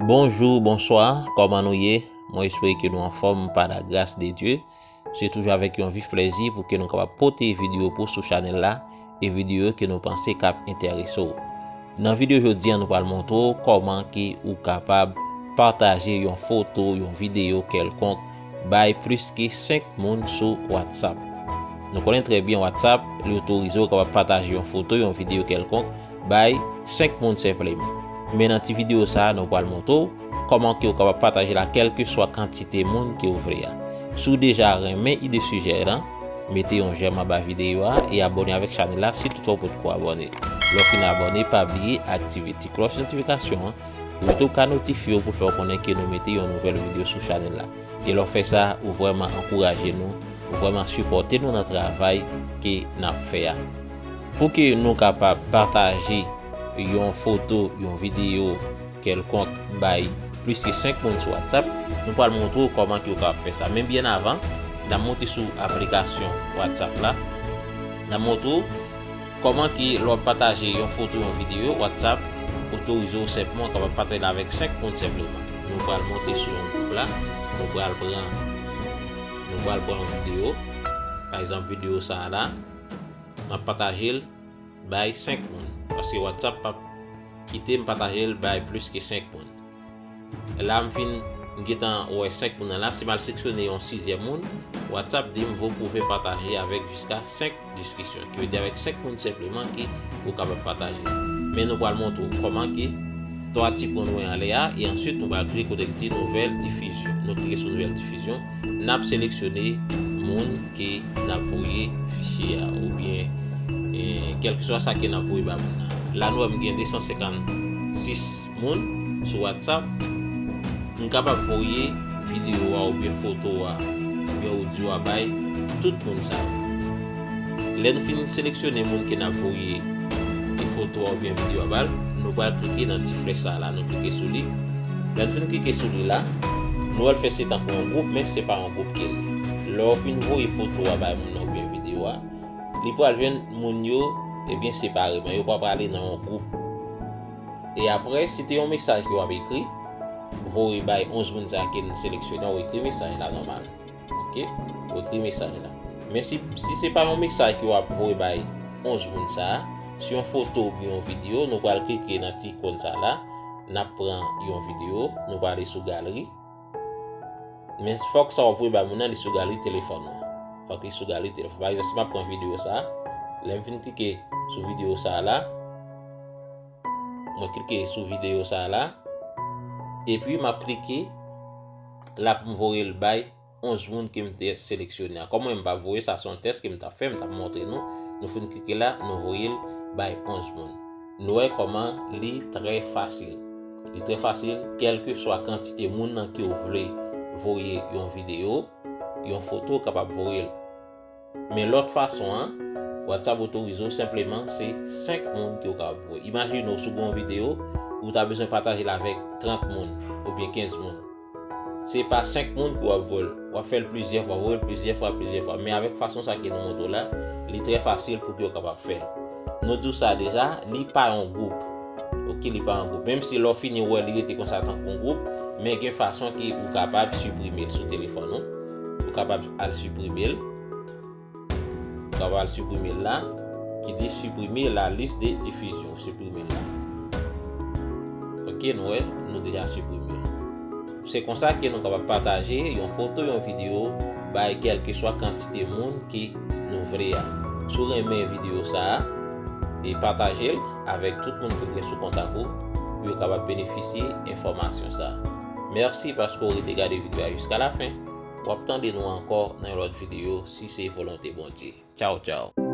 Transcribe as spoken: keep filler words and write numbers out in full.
Bonjou, bonswa, kòman nou ye? Mwen espere ke nou anfòm pa la gras de Dye. Se toujou avèk yon vif plèzi pou ke nou kapab pote videyo pou sou chanèl la e videyo ke nou panse k ap enterese w. Nan videyo jodi a, nou pral montre w kòman ke ou kapab pataje yon foto, yon videyo kèlkonk bay plis ke senk moun sou WhatsApp. Nou konnen trè byen WhatsApp, li otorize w kapab pataje yon foto, yon videyo kèlkonk bay senk moun senpleman. Men nan ti videyo sa a, nou pral montre w kòman ke w kapab pataje l a kèlkeswa kantite moun ke w vle a. Si w deja renmen ide sijè lan, mete yon j'aime anba videyo a e abòne avèk chanèl la si toutfwa w potko abòne. Lè w fin abòne, pa bliye aktive ti klòch notifikasyon an pou YouTube ka notifye w pou l fè w konnen ke nou mete yon nouvèl videyo sou chanèl la. E lè w fè sa, ou vrèman ankouraje nou, ou vrèman sipòte nou nan travay ke n ap fè a. Pou ke nou kapab pataje yon foto, yon videyo kèlkonk bay plis ke senk moun sou WhatsApp, nou pral montre w kòman ke w kapab fè sa. Men byen avan, n ap monte sou aplikasyon WhatsApp la. N ap montre w kòman ke lè w ap pataje yon foto, yon videyo, WhatsApp otorize w senpman w kapab pataje l avèk senk moun senpleman. Nou pral monte sou yon gwoup la, nou pral pran, nou pral pran yon videyo. Pa egzanp, videyo sa a la, m ap pataje l bay senk moun. Paske WhatsApp p ap kite m pataje l bay plis ke senk moun. La m fin, m gentan wè senk moun nan la. Si m al seleksyone yon sizyèm moun, WhatsApp di m, vous pouvez partager avec jusqu'à cinq discussions. Ki vle di avèk senk moun senpleman ke ou kapab pataje. Men nou pral montre w kòman ke twa ti pwen nwa anlè a, e answit nou pral klike kote ki di nouvelle diffusion. Nou klike sou nouvelle diffusion, n ap seleksyone moun ke n ap voye fichye a, oubyen, eh, kèlkeswa sa ke n ap voye ba moun nan. La nou wè m gen de san senkannsis moun sou WhatsApp, m kapab voye videyo a oubyen foto a, oubyen odyo a bay tout moun sa yo. Lè n fin seleksyone moun ke n ap voye e foto a oubyen videyo a ba l, nou pral klike nan ti flèch sa a la, nou klike sou li. Lè n fin klike sou li la, nou wè l fè se tankou yon gwoup, men se pa yon gwoup ke l ye. Lè w fin voye foto a bay moun nan oubyen videyo a, li pral jwenn moun yo, ebyen, separeman. Yo pa prale nan yon gwoup. E apre, si te yon mesaj ke w ap ekri, voye bay onz moun sa a ke n seleksyone, w ekri mesaj la nòmal. Oke? W ekri mesaj la. Men si, si se pa yon mesaj ke w ap voye bay onz moun sa a, si yon foto oubyen yon videyo, nou pral klike nan ti ikòn sa la, n ap pran yon videyo, nou prale sou galri. Men fòk sa w ap voye bay moun nan, li sou galri telefòn ou. Fòk li sou galri telefòn. Pa egzanp, si m ap pran videyo sa a, lè m fin klike sou videyo sa a la, mwen klike sou videyo sa a la, epi m ap klike la pou m voye l bay onz moun ke m te seleksyone a. Kòman m pa voye sa, se yon tès ke m t ap fè, m t ap montre nou. Nou fin klike la, nou voye l bay onz moun. Nou wè kòman li trè fasil. Li trè fasil, kèlkeswa kantite moun nan ke w vle voye yon videyo, yon foto, w kapab voye l. Men lòt fason an, WhatsApp otorize w senpleman se senk moun ke w kapab voye. Imajine w si w gen yon videyo, ou ta bezwen pataje l avèk trant moun oubyen kenz moun. Se pa senk moun ke w ap voye l. W ap fè l plizyè fwa, voye l plizyè fwa, plizyè fwa. Men avèk fason sa ke nou montre w la, li trè fasil pou ke w kapab fè l. Nou di w sa deja, li pa yon gwoup. Oke, li pa yon gwoup. Menm si lè w fini w wè li rete konsa tankou yon gwoup, men gen fason ke ou kapab siprime l sou telefòn ou. Ou kapab al siprime l. Ou kapab al siprime l la, ki di supprimer la liste de diffusion. Siprime l la. Oke, nou wè, nou deja siprime l. Se konsa ke nou kapab pataje yon foto, yon videyo, bay kèlkeswa kantite moun ke nou vle a. Si w renmen videyo sa a, e pataje l avèk tout moun ke w gen sou kontak ou, pou yo kapab benefisye enfòmasyon sa a. Mèsi paske w rete gade videyo a jiska lafen. W ap tande nou ankò nan yon lòt videyo, si se volonte Bondye. Tchaw, tchaw.